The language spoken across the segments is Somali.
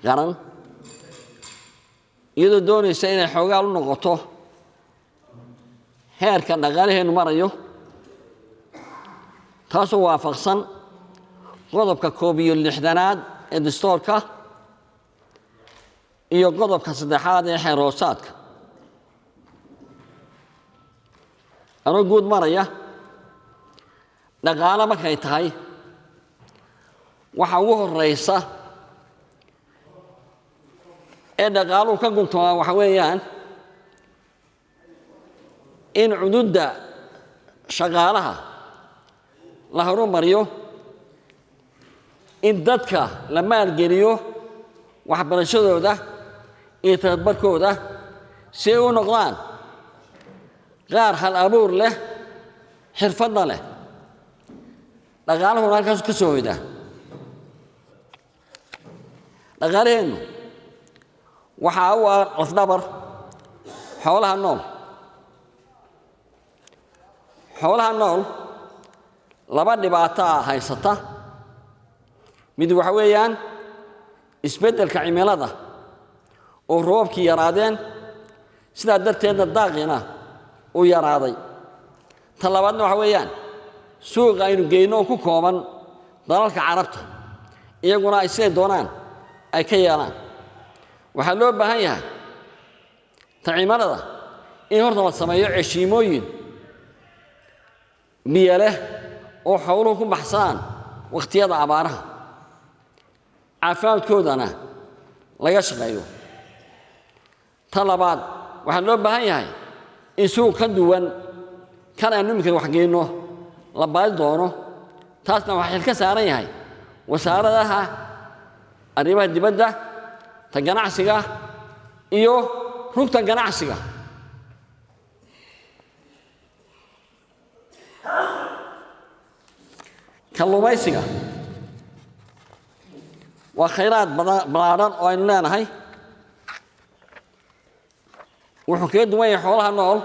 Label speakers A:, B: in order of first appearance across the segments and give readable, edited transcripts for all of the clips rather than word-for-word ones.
A: Qaran, iyadoo doonaysa inay xoogaal u noqoto heerka dhaqaalaheennu marayo, taasoo waafaqsan qodobka 61aad ee dastuurka iyo qodobka 3aad ee xeer hoosaadka. Anoo guud maraya dhaqaale markay tahay, waxa ugu horeysa ee dhaqaaluhu ka guntomaa waxa weeyaan in cududda shaqaalaha la horumariyo, in dadka la maalgeliyo waxbarashadooda iyo tababarkooda si ay u noqdaan qaar hal abuur leh, xirfadna leh, dhaqaaluhuna halkaas ka soo hoydaa. Dhaqaalaheennu waxaa u ah lafdhabar xoolaha nool. Xoolaha nool laba dhibaataa haysata. Mid waxa weeyaan isbeddelka cimilada oo roobkii yaraadeen, sidaa darteedna daaqiina uu yaraaday. Ta labaadna waxa weeyaan suuqa aynu geyno oo ku kooban dalalka Carabta, iyaguna ay siday doonaan ay ka yeelaan. Waxaa loo baahan yahay ta cimilada in horta la sameeyo ceshiimooyin biyo leh oo xooluhu ku baxsadaan wakhtiyada abaaraha, caafimaadkoodana laga shaqeeyo. Ta labaad, waxaa loo baahan yahay in suuq ka duwan kan aynu iminka wax geyno la baadi doono. Taasna waxaa xil ka saaran yahay wasaaradaha arrimaha dibadda, ta ganacsiga iyo rugta ganacsiga. Kalluumaysiga waa khayraad ballaadhan oo aynu leenahay. Wuxuu kaga duwan yahay xoolaha nool,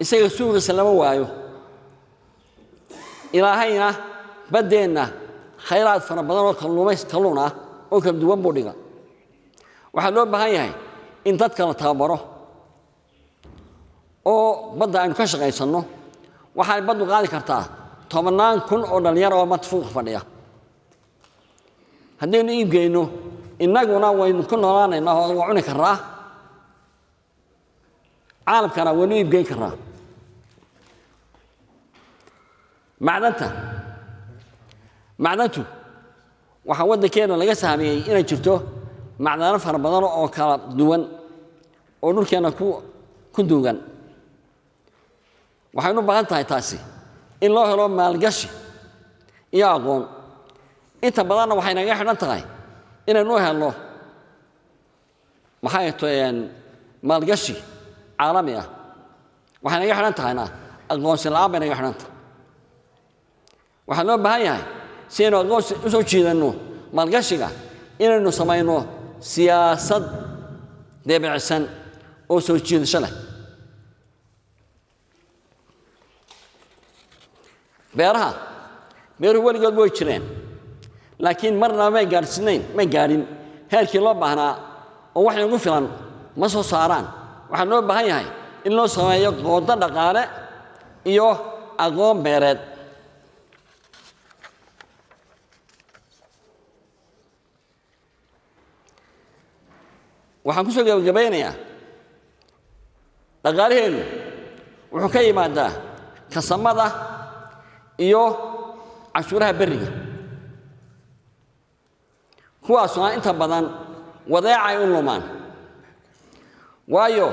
A: isaga suuqiisa lama waayo. Ilaahayna baddeenna khayraad fara badan oo kalluumays kalluun ah oo kala duwan buu dhiga. Waxaa loo baahan yahay in dadka la tababaro oo badda aynu ka shaqaysanno. Waxay baddu qaadi kartaa tobannaan kun oo dhallinyaro oo maanta fuuqa fadhiya. Haddaynu iib geyno, innaguna waynu ku noolaanaynaa oo waa cuni karraa, caalamkana waynu iib geyn karraa. Macdanta, macdantu waxaa waddankeena laga sahmiyey inay jirto macdano fara badan oo kala duwan oo dhulkeenna ku duugan. Waxaynu u baahan tahay taasi in loo helo maalgashi iyo aqoon. Inta badanna waxay naga xidhan tahay inaynu u helno maxay toyeen maalgashi caalami ah. Waxay naga xidhan tahayna aqoonsi la'aan bay naga xidhan tahay. Waxaa loo baahan yahay si aynu aqoonsi u soo jiidanno maalgashiga inaynu samayno siyaasad debicsan oo soo jiidasho leh. Beeraha, beeruhu weligood way jireen, laakiin marnaba may gaadhsiinayn, may gaadhin heerkii loo baahnaa oo wax inagu filan ma soo saaraan. Waxaa loo baahan yahay in loo sameeyo qoodo dhaqaale iyo aqoon beereed. Waxaan ku soo gabagabaynayaa, dhaqaalaheennu wuxuu ka yimaadaa kasamada iyo cashuuraha berriga, kuwaasuna inta badan wadeecay u lumaan, waayo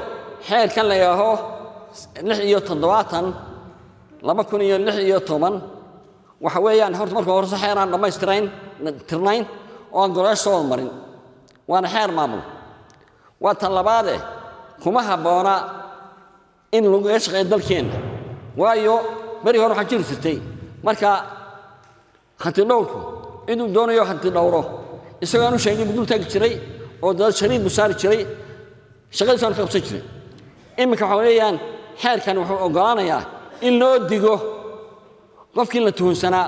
A: xeerkan la yidhaaho 76 2016 waxa weeyaan horta marka horese xeer aan dhammaystirayn tirnayn oo aan golayaasha soo wada marin, waana xeer maamul. Waa tan labaade, kuma habboona in laguga shaqeeyo dalkeenna, waayo berigi hore waxaa jiri jirtay marka hantidhowrku inuu doonayo hanti dhowro, isagoo aan u sheegin buu dul taagi jiray oo dad shariid buu saari jiray, shaqadiisu aan ka qabsan jiray. Iminka waxa weeyaan xeerkan wuxuu oggolaanayaa in loo digo qofkii la tuhunsanaa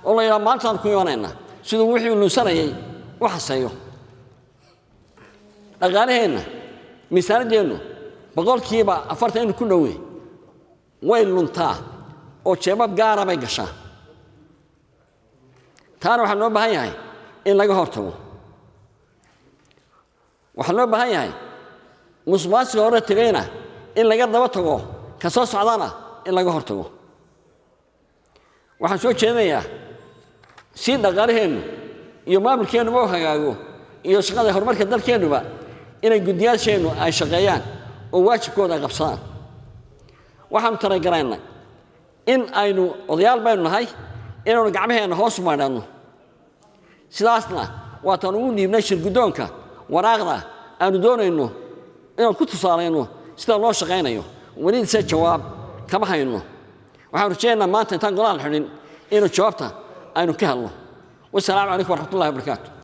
A: oo la yidhaha maantaan ku imanaynaa, siduu wixii lunsanayay u xaseeyo. Dhaqaalaheenna, miisaanaddeennu 40% inu ku dhowey way luntaa oo jeebab gaara bay gashaa. Taana waxaa loo baahan yahay in laga hortago. Waxaa loo baahan yahay musuqmaasuqa hore tegayna in laga daba tago, ka soo socdana in laga hortago. Waxaan soo jeedinayaa si dhaqaalaheennu iyo maamulkeennuba u hagaago iyo shaqada horumarka dalkeennuba inay guddiyaasheennu ay shaqeeyaan oo waajibkooda ay qabsadaan. Waxaanu talagaraynay in aynu odayaal baynu nahay inaynu gacmaheenna hoos maadhanno. Sidaasna waataan ugu dhiibnay shirguddoonka waraaqda aanu doonayno inaan ku tusaalayno sida loo shaqaynayo. Welise jawaab kama hayno. Waxaan rajaynaynaa maanta intaan golahan xidhin inuu jawaabta aynu ka helno. Wasalaamu calaykum waraxmatullahi wabarakaatu.